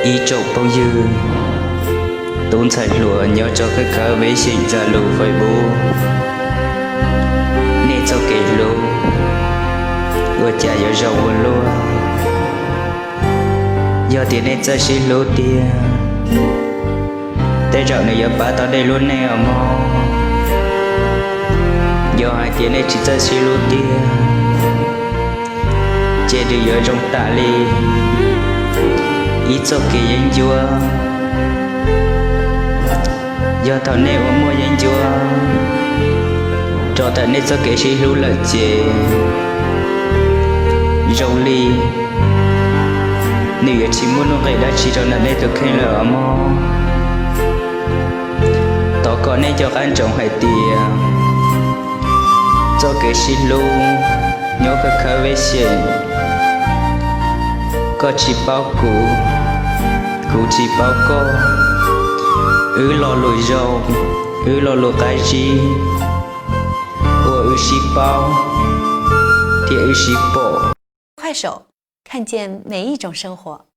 Ib tsoom phooj ywg, tub ntxhais hluas nyob rau khawb khawb veb xyeem Zalo, Facebook, nej txoj kev hlub ua cas yuav zoo ua luaj? Yog tias nej txawj sib hlub tiag, tej zaum nws yuav pab tau nej lub neej os mog. Yog hais tias nej tsis txawj sib hlub tiag, ces nws yuav zoo tas li ib txoj kev yeeb ncuab. Yog thaum nej ua muaj yeeb ncuab rau ntawm nej txoj kev sib hlub lawm ces zoo li nws yuav tsis muaj nuj nqis dab tsi rau ntawm nej tus kheej lawm os mog. Thov kom nej nco qab ntsoov hais tias txoj kev sib hlub nyob khawb khawb veb xyeem, koj tsis paub kuv, kuv tsis paub koj, wb lo lus zoo, wb lo lus qab zib, uas wb sib paub thiab wb sib pom. 快手，看见每一种生活。